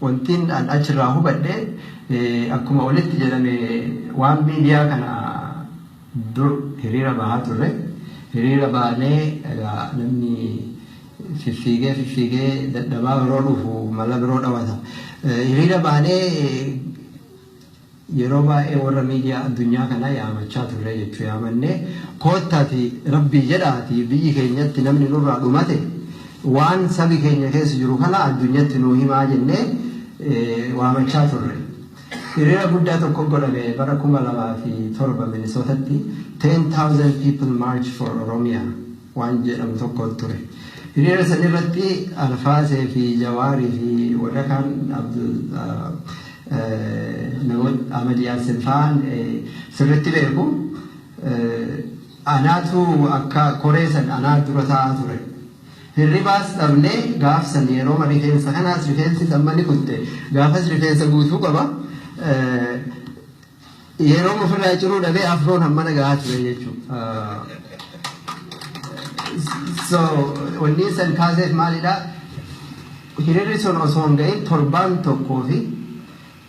Wantiin an achirraa hubadhe, akkuma olitti jedhame, waan miidiyaa kana dur hiriira bahaa turre. Hiriira baanee egaa namni fiffiigee fiffiigee dadhabaa yeroo dhufu mala biroo dhawata. Hiriira baanee yeroo baay'ee warra miidiyaa addunyaa kanaa yaamachaa turre jechuu. Yaamannee, "Koottaati, rabbii jedhaati, biyyi keenyatti namni nurraa dhumate, waan sabi keenya keessa jiru kana addunyatti nuu himaa," jennee waamachaa turre. Hiriira guddaa tokko godhame bara 2007 Minnesotatti, 10,000 people march for Oromia waan jedhamu tokko ture. Hiriira san irratti Alfaasee fi Jawaarii fi warra kaan, namoota Ahmad Yaasin fa'aan sirriitti beeku. Anaatu akka koree san anaa dura taa'aa ture. Hirribaas dhabnee gaafsan yeroo rifeensa kanaas, rifeensi amma ni kutte, gaafas rifeensa guutuu qaba. Yeroo ofirraa ciruu dhabee afroon hammana gahaa ture jechuudha. So wanni san kaaseef maalidhaa? Hiriirri sun osoo hin ga'in torbaan tokkoo fi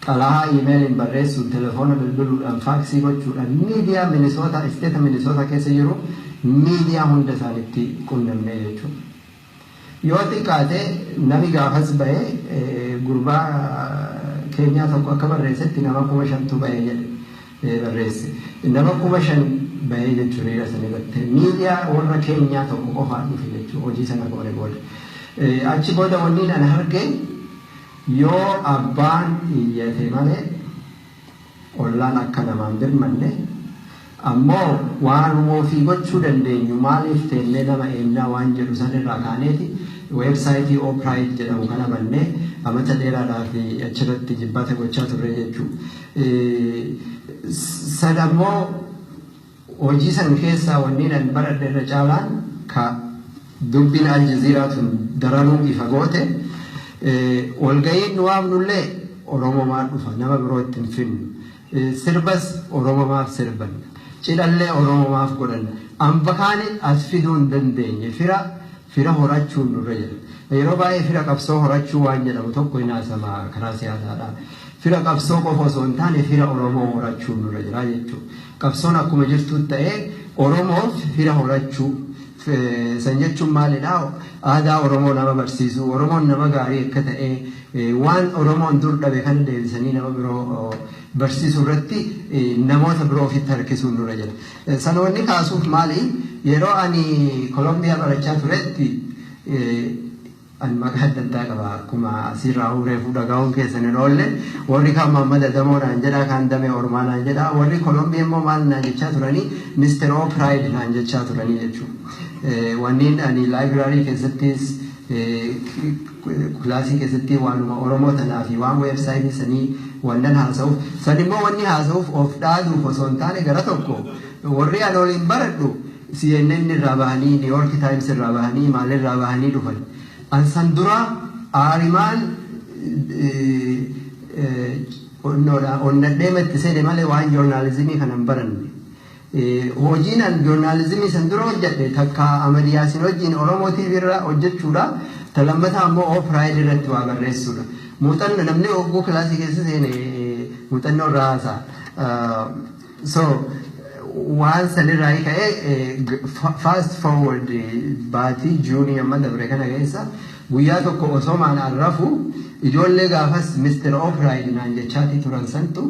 xalayaa iimeeliin barreessuun, telefoona bilbiluudhaan, faaksii gochuudhaan, miidiyaa Minisoota, isteeta Minisoota keessa jiru miidiyaa hunda isaanitti qunnamne jechuudha. Yoo xiqqaate nami gaafas bahe, gurbaa keenyaa tokko akka barreessetti, nama 5,000tu bahe jedhe barreesse. Nama 5,000 bahee jechuudha hiriira sana irratti. Miidiyaa warra keenyaa tokko qofaan dhufe jechuudha hojii sana goone booda. Achi booda wanni ani arge, yoo abbaan iyyate malee ollaan akka namaan birmanne, ammoo waanuma ofii gochuu dandeenyu maaliif teennee nama eennaa waan jedhu san irraa kaaneeti weebsaayitii OPride jedhamu kana bannee amata dheeraadhaa fi achirratti jibbata gochaa turre jechuudha. San ammoo hojii san keessaa wanni an baradhe irra caalaan, ka dubbiin Al Jazeera tun daranuu ifa goote, walga'iin nu waamnullee Oromomaa dhufa, nama biroo itti hin finnu. Sirbas Oromomaaf sirban. Cidhallee Oromomaaf godhan. Amba kaani as fiduu hin dandeenye. Fira horachuun nurra jira. Yeroo baay'ee fira qabsoo horachuu waan jedhamu tokko hin haasama karaa siyaasaadha. Fira qabsoo qofa osoo hin taane fira Oromoo horachuun nurra jira jechuudha. Qabsoon akkuma jirtu ta'ee Oromoof fira horachuu. San jechuun maalidhaa? Aadaa Oromoo nama barsiisuu, Oromoon nama gaarii akka ta'e, waan Oromoon dur dhabe kana deebisanii nama biroo barsiisuu irratti namoota biroo ofitti harkisuun nurra jira. Sana wanni kaasuuf maali? Yeroo ani Kolombiyaa barachaa turetti, ani maqaa adda addaa qaba, akkuma asirraa reefuu dhagahuun keessan hin oolle. Warri kaan Muhammad Adamoo naan jedha, kaan Damee Ormaa naan jedha, warri Kolombiyaa immoo maal naan jechaa turanii? Mr. O Pride naan jechaa turanii jechuudha. Wanniin ani library keessattis, kilaasii keessatti waanuma Oromoo tanaa fi waan weebsaayitii sanii wannan haasa'uuf, san immoo wanni haasa'uuf of dhaaduuf osoo hin taane, gara tokko warri ani waliin baradhu CNN irraa bahanii, New York Times irraa bahanii, maalirraa bahanii dhufan. An san dura aarimaan onnadhee matti seene malee waan joornaalizimii kana hin baranne. Hojiin an joornaalizimii san dura hojjedhe takka Ahmad Yaasin wajjin Oromoo TV irra hojjechuudha. Ta lammataa ammoo OPride irratti waa barreessuudha. Muuxannoo namni ogguu kilaasii keessa seene muuxannoo irraa haasa'a. So waan sanirraa ka'ee, fast forward, baatii Juunii amma dabre kana keessa guyyaa tokko osoo maan arrafu, ijoollee gaafas Mr. OPride naan jechaatii turan santu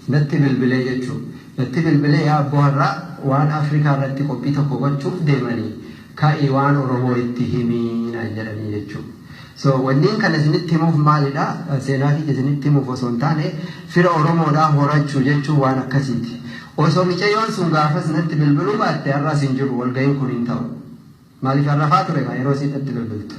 natti bilbilee jechuudha. Natti bilbilee, "Yaa abboo, har'aa waan Afrikaa irratti qophii tokko gochuuf deemanii, ka'ii waan Oromoo itti himii," naan jedhanii jechuudha. So wanniin kana isinitti himuuf maalidha? Seenaa kiyya isinitti himuuf osoo hin taane, fira Oromoodhaa horachuu jechuun waan akkasiiti. Osoo micayyoon sun gaafas natti bilbiluu baatte, har'as hin jiru, walga'iin kun hin ta'u. Maaliif, har'afaa ture yeroo isiin natti bilbiltu.